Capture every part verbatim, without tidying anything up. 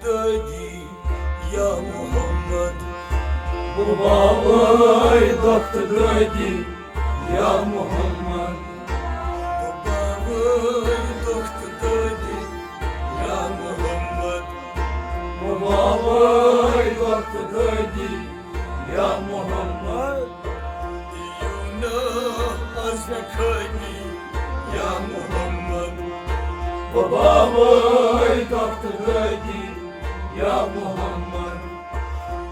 دٲدی یا محمد، بہٕ باوَے دۄکھ تہٕ دٲدی یا محمد، بہٕ باوَے دۄکھ تہٕ دٲدی یا محمد، بہٕ باوَے دۄکھ تہٕ دٲدی یا محمد۔ یِیِو نا از مےٚ خٲمی یا محمد، بہٕ باوَے دۄکھ تہٕ دٲدی یا محمد۔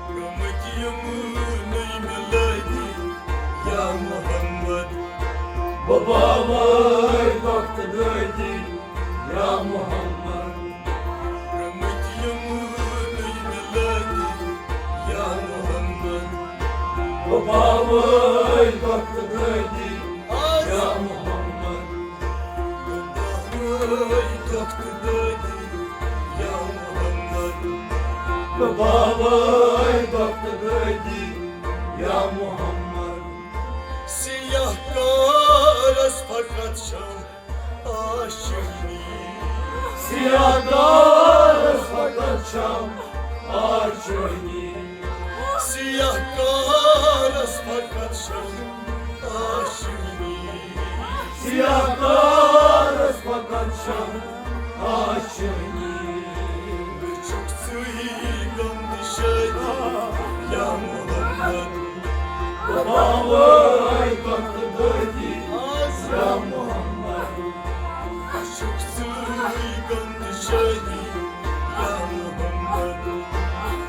گٔمٕتۍ یِم نٔے مِلٲدی یا محمد، بہٕ باوَے دۄکھ تہٕ دٲدی یا محمد۔ گٔمٕتۍ یِم نٔے مِلٲدی یا محمد، بہٕ باوَے دۄکھ تہٕ دٲدی یا محمد، بہٕ باوَے دۄکھ تہٕ دٲدی یا محمد، بہٕ باوَے دۄکھ تہٕ دٲدی یا محمد۔ سیاہ کارس فقط چھم آشٲنی۔ سیاہ کارس فقط چھم آشٲنی۔ سیاہ کارس فقط چھم آشٲنی۔ سیاہ کارس فقط چھم آشٲنی۔ ژٕے غم تہٕ شٲدی یا محمد، بہٕ باوَے دۄکھ تہٕ دٲدی یا محمد۔ ژٕے غم تہٕ شٲدی یا محمد،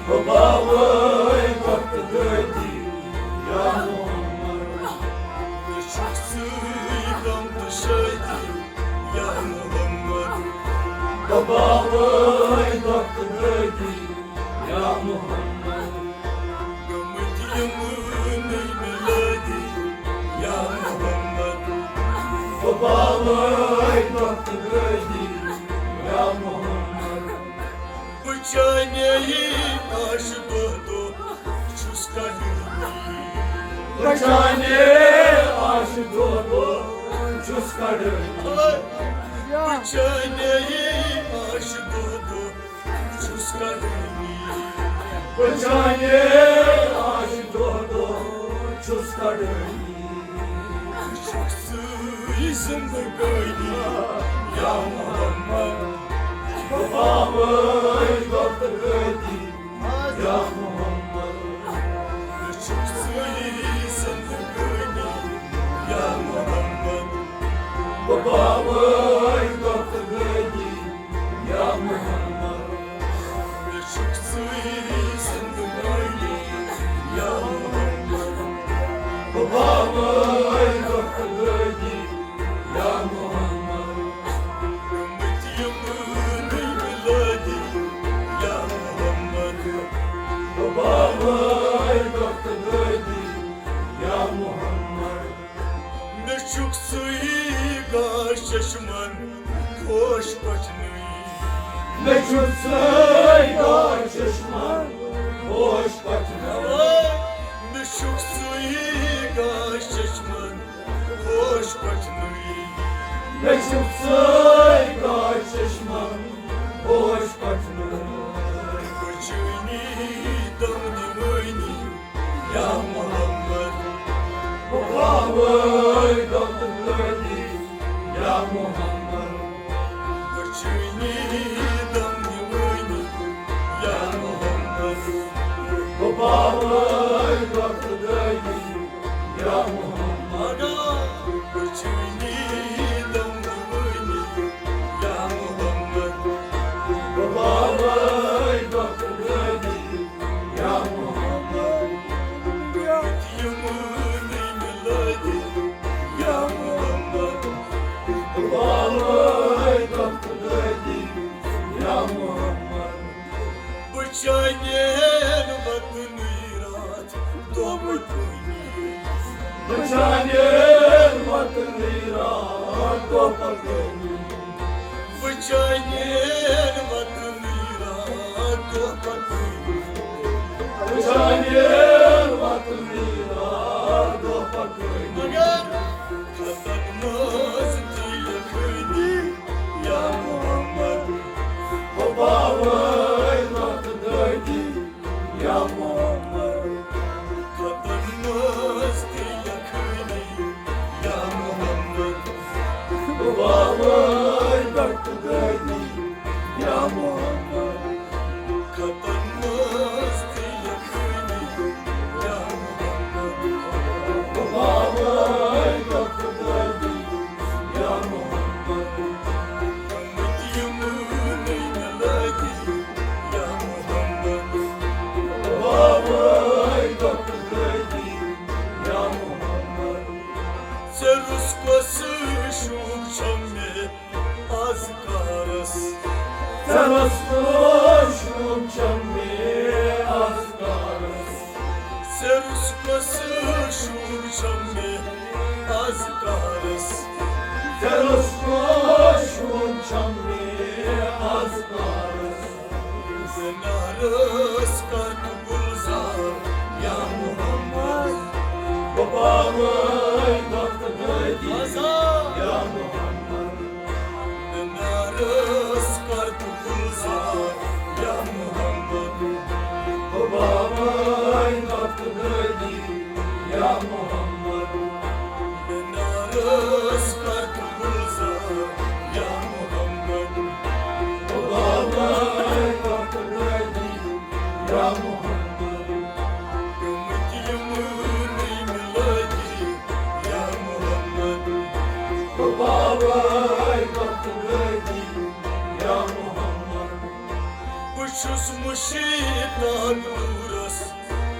بہٕ باوَے دۄکھ تہٕ دٲدی یا محمد۔ ژٕے غم تہٕ شٲدی یا محمد، بہٕ باوَے دۄکھ تہٕ دٲدی یا محمد۔ گٔمٕتۍ یِم نٔے مِلٲدی یا محمد، بہٕ باوَے دۄکھ تہٕ دٲدی یا محمد۔ بہٕ چانے آشہِ دۄہ دۄہ چھُس کڑٲنی۔ بہٕ چانے آشہِ دۄہ دۄہ چھُس کڑٲنی۔ بہٕ چانے آشہِ دۄہ دۄہ چھُس کڑٲنی۔ بہٕ چانے آشہِ دۄہ دۄہ چھُس کڑٲنی۔ ژٕے زندگٲنی یا محمد، بہٕ باوَے دۄکھ تہٕ دٲدی یا محمد۔ ژٕے زندگٲنی یا محمد، بہٕ باوَے دۄکھ تہٕ دٲدی یا محمد۔ مےٚ چھُکھ ژٕے زندگٲنی یا محمد، بہٕ باوَے دۄکھ تہٕ دٲدی یا محمد۔ گٔمٕتۍ یِم نٔے مِلٲدی یا محمد، بہٕ باوَے دۄکھ تہٕ دٲدی یا محمد۔ مےٚ چھُکھ ژٕے گاش چشمن خۄش پٹھنٕے۔ مےٚ چھُکھ ژٕے گاش چشمن خۄش پٹھنٕے۔ مےٚ چھُکھ ژٕے گاش چشمن خۄش پٹھنٕے۔ مےٚ چھُکھ ژٕے گاش چشمن خۄش پٹھنٕے۔ بہٕ چٲنی دم دِوٲنی یا محمد، بہٕ باوَے دۄکھ تہٕ دٲدی یا محمد۔ بہٕ چٲنی دم دِوٲنی یا محمد، بہٕ باوَے دۄکھ تہٕ دٲدی یا محمد۔ بہٕ چٲنی دم دِوٲنی یا محمد، بہٕ باوَے دۄکھ تہٕ دٲدی یا محمد۔ گٔمٕتۍ یِم نٔے مِلٲدی یا محمد، بہٕ باوَے دۄکھ تہٕ دٲدی یا محمد۔ بہٕ چانٮ۪ن وطنٕے راتھ دۄہ پتہٕ کُنی۔ بہٕ چانٮ۪ن وطنٕے راتھ دۄہ پتہٕ کُنی۔ بہٕ چانٮ۪ن وطنٕے راتھ دۄہ پتہٕ کُنی۔ بہٕ چانٮ۪ن وطنٕے راتھ دۄہ پتہٕ کُنی۔ مگر خطن منٛز تہِ یخٲنی یا محمد، بہٕ باوَے بنارس کر تو گلزار یا محمد، باباے تخت گدی یا محمد۔ بنارس کر تو گلزار یا محمد، باباے تخت گدی یا محمد۔ بنارس کر تو گلزار یا محمد، باباے تخت گدی یا محمد۔ گٔمٕتۍ یِم نٔوۍ مِلٲدی یا محمد، باباے تخت گدی یا محمد۔ بہٕ چھُس مُشتاق نوٗرس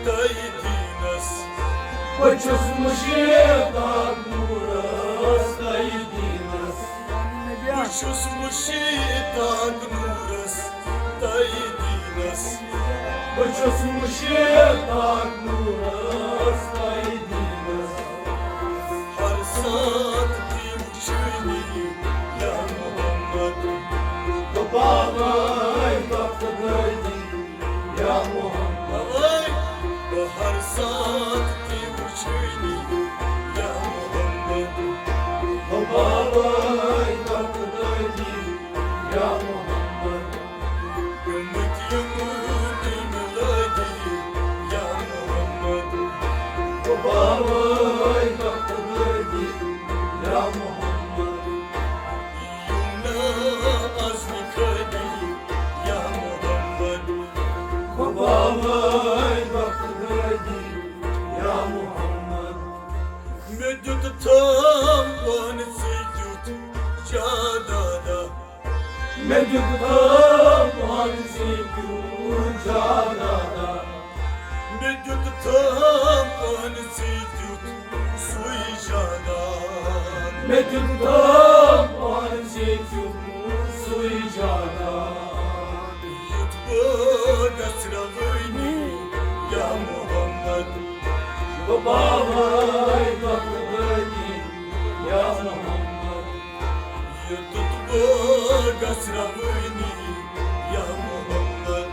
تہٕ دیٖنس۔ بہٕ چھُس مُشتاق نوٗرس تہٕ دیٖنس۔ بہٕ چھُس مُشتاق نوٗرس تہٕ دیٖنس۔ بہٕ چھُس مُشتاق نوٗرس تہٕ دیٖنس۔ ہر ساتہٕ تہِ وٕچھٲنی یا محمد، باباے تخت گدی یا محمد۔ بہٕ ہر ساتہٕ تہِ وٕچھٲنی یا محمد، باباے تخت گدی یا محمد۔ گٔمٕتۍ یِم نٔوۍ مِلٲدی یا محمد، باباے تخت گدی یا محمد۔ یِم نہٕ از نِکھٲدی یا محمد، باباے تخت گدی یا محمد۔ مےٚ دیُت تھام پانہٕ ژےٚ دیُت جادادا۔ مےٚ دیُت تھام پانہٕ ژےٚ دیُت جادادا۔ مےٚ دیُت تھام پانہٕ ژےٚ دیُت سُے جاداد۔ مےٚ دیُت تھام پانہٕ ژےٚ دیُت سُے جاداد۔ یُتھ بہٕ گژھٕ روٲنی یا محمد، بہٕ باوَے تَتھ دٲدی یا محمد۔ یوٚتَتھ بہٕ گژھٕ روٲنی یا محمد،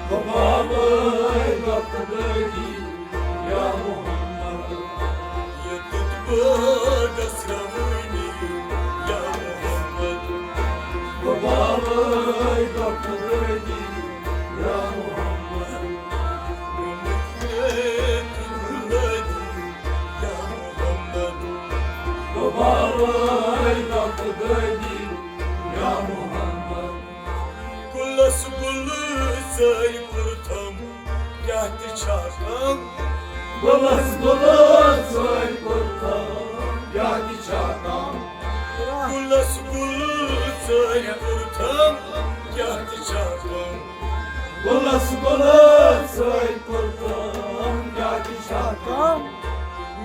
بہٕ باوَے تَتھ دٲدی یا محمد۔ یوٚتَتھ بہٕ گژھٕ روٲنی یا محمد، بہٕ باوَے تَتھ دٲدی یا محمد۔ یا محمد، بہٕ باوَے تَتھ دٲدی یا محمد۔ گُلَس گُلہٕ ژٲرۍ پُرتھم، کیٛاہ تہِ چھا کم؟ گُلَس گُلہٕ ژٲرۍ پُرتھم، کیٛاہ تہِ چھا کم؟ گُلَس گُلہٕ ژٲرۍ پُرتھم، کیٛاہ تہِ چھا کم؟ گُلَس گُلہٕ ژٲرۍ پُرتھم، کیٛاہ تہِ چھا کم؟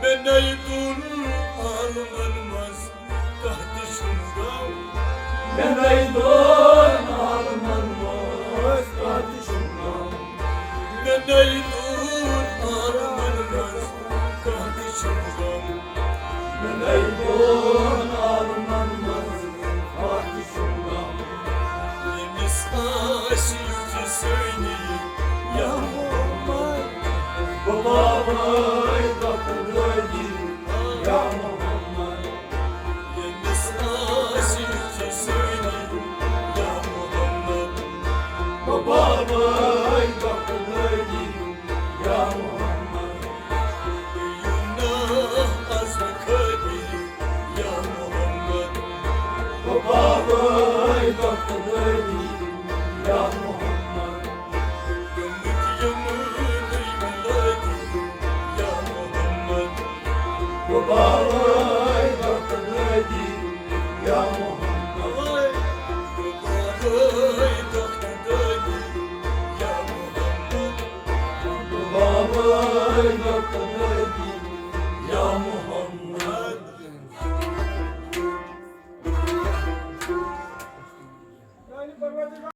مےٚ نَے دۄن عالمَن منٛز کانٛہہ تہِ چھُم غم۔ مےٚ نَے دۄن عالمَن منٛز کانٛہہ تہِ چھُم غم۔ مےٚ نَے دۄن عالمَن منٛز کانٛہہ تہِ چھُم غم۔ مےٚ نَے دۄن عالمَن منٛز کانٛہہ تہِ چھُم غم۔ ییٚمِس آسہِ یُتھ یہِ سٲنی یا محمد، بہٕ باوَے تَتھ دٲدی یا محمد۔ ییٚمِس آسہِ یُتھ یہِ سٲنی یا محمد، بہٕ باوَے تَتھ دٲدی یا محمد۔ یِم نہٕ از نِکھٲدی یا محمد، بہٕ باوَے تَتھ دٲدی یا محمد۔ گٔمٕتۍ یِم نٔوۍ مِلٲدی یا محمد، بہٕ باوَے تَتھ دٲدی یا محمد۔